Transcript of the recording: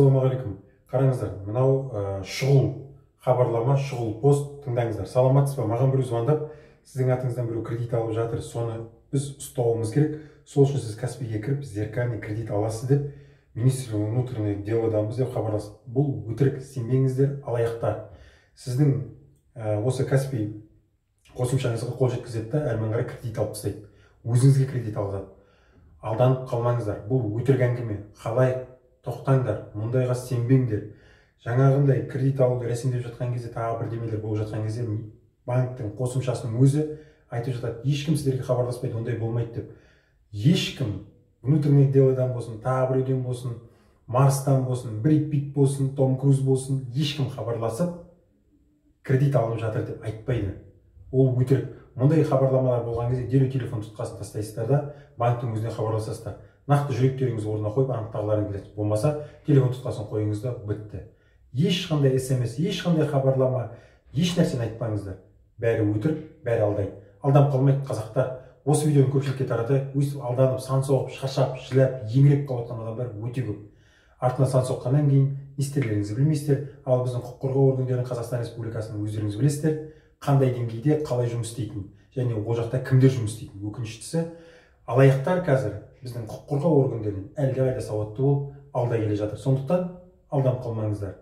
Ассалаумағалейкум. Қараңыздар, мынау шұғыл хабарлама, шұғыл пост, тыңдаңыздар. Саламатсыз ба? Маған біреу звондап, сіздің атыңыздан біреу кредит алып жатыр, соны біз ұстауымыз керек, сол үшін сіз Каспиге кіріп, зеркальный кредит аласыз деп, министр внутренних делоданбыз деп хабарласты. Бұл өтірік, сенбеңіздер, алаяқтар. Сіздің осы Каспи қосымшаңызға қол жеткізеді да, әрмен қарай кредит алып тастайды, өзіңізге кредит алғызады. Алданып қалмаңыздар, бұл өтірік әңгіме. Халайық, тоқтаңдар, мұндайға сенбеңдер. Жаңағындай кредит алуды рәсімдеп жатқан кезде, тағы бірдемелер болып жатқан кезде банктің қосымшасының өзі айтып жатады, ешкім сіздерге хабарласпайды, ондай болмайды деп. Ешкім внутренних делодан болсын, тағы біреуден болсын, Марстан болсын, Брэд Питт болсын, Том Круз болсын, ешкім хабарласып кредит алынып жатыр деп айтпайды. Ол өтірік. Мұндай хабарламалар болған кезде дереу телефон тұтқасын тастайсыздар да, банктің өзіне хабарласасыздар. Нақты жүректеріңізді орнына қойып анықтағыларың келеді. Болмаса телефон тұтқасын қойыңыз да, бітті. Ешқандай СМС, ешқандай хабарлама, еш нәрсені айтпаңыздар. Бәрі өтірік, бәрі алдайды. Алданып қалмайық, қазақтар. Осы видеоны көпшілікке таратайық. Өстіп алданып, сан соғып, шаршап, жылап, еңіреп қалып жатқан адамдар өте көп. Артынан сан соққаннан кейін не істерлеріңізді білмейсіздер. Ал біздің құқық қорғау органдарын Қазақстан Республикасының өздеріңіз білесіздер, қандай деңгейде қалай жұмыс істейтінін және ол жақта кімдер жұмыс істейтінін. Өкініштісі, алаяқтар қазір біздің құқық қорғау органдарынан әлдеқайда сауатты болып алда келе жатыр. Сондықтан алданып қалмаңыздар.